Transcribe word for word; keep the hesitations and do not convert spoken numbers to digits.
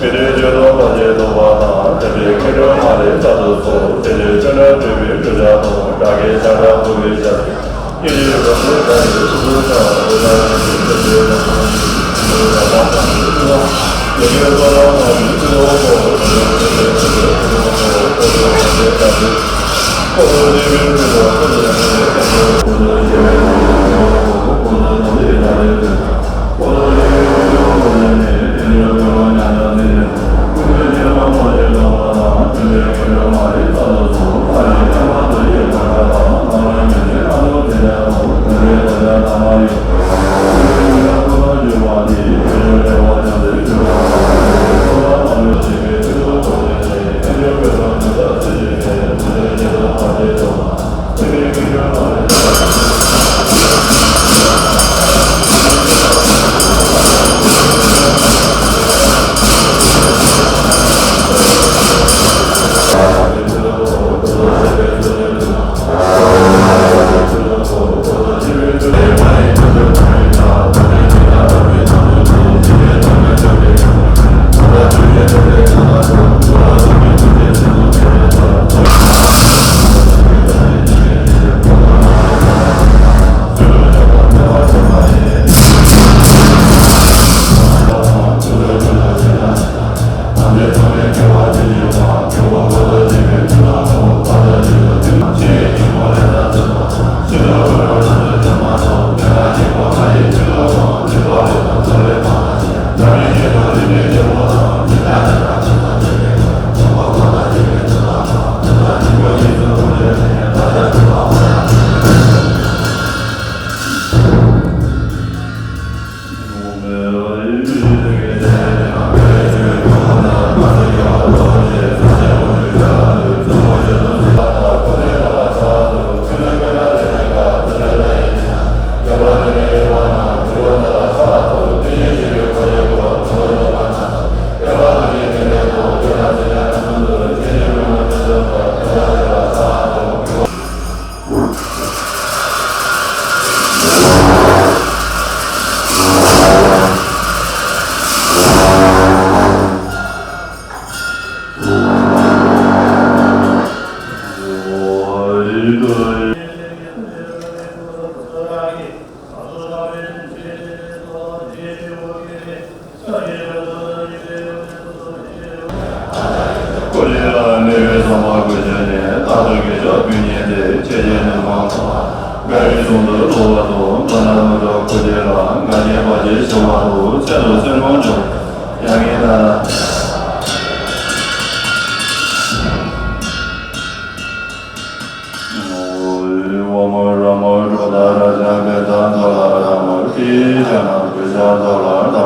ཁྱེད་དེ་ཆོས་ཐོག་ཐམས་ཅད་ཐོབ་པ་དང་། དེ་ལས་ཁྱེད་དོན་མ་ལས་ས་དུ་སོགས། དེ་ལས་ཆོས་རྣམས་སྤྲོས་པའི་བསྒྲུབ་བྱ་དང་། དགྲ་བགེགས་ཆགས་སྡང་ཕོག་པའི་ཕྱིར། ཉེ་རིང་རོ་ལུ་དགྲ་ཡི་ཚུལ་དུ་བྱ། འོ་ན་ཡང་དེ་ཆོས་ཐོག་ཐམས་ཅད་ཐོབ་པ་དང་། དེ་ལས་ཁྱེད་དོན་མ་ལས་ས་དུ་སོགས། དེ་ལས་ཆོས་རྣམས་སྤྲོས་པའི་བསྒྲུབ་བྱ་དང་། དགྲ་བགེགས་ཆགས་སྡང་ཕོག་པའི་ཕྱིར། ཀོ་ལི་ལ་གནས་པའི་བསམ་པ་ཀུན་བྱོན་ནས། རྟག་ཏུ་དགེ་སྦྱོར་ཕུལ་ཉན་ཏེ། ཆོས་བརྒྱད་ནི་མང་ཐོབ། དགའ་བའི་གཞུང་དུ་སློབ་པར་དུ། མདོར་ན་མི་འཕྲོགས་སྐུ་སྟེགས་ལ། ང་རྒྱལ་བར་ཆད་ཞི་བར་དུ། ཆེད་དུ་སེམས་ཀུན་སྦྱོང་། ཡ་ངའི་ད་ལ། ཨོ་ཨེ་ཝ་མ་ར་མ་རོ་ད་ར་ཇ་བེ་ད་ད་ལ་ར་མ་ཏི་ཇ་ན་བེ་ཇ་ད་ལ་ར་མ།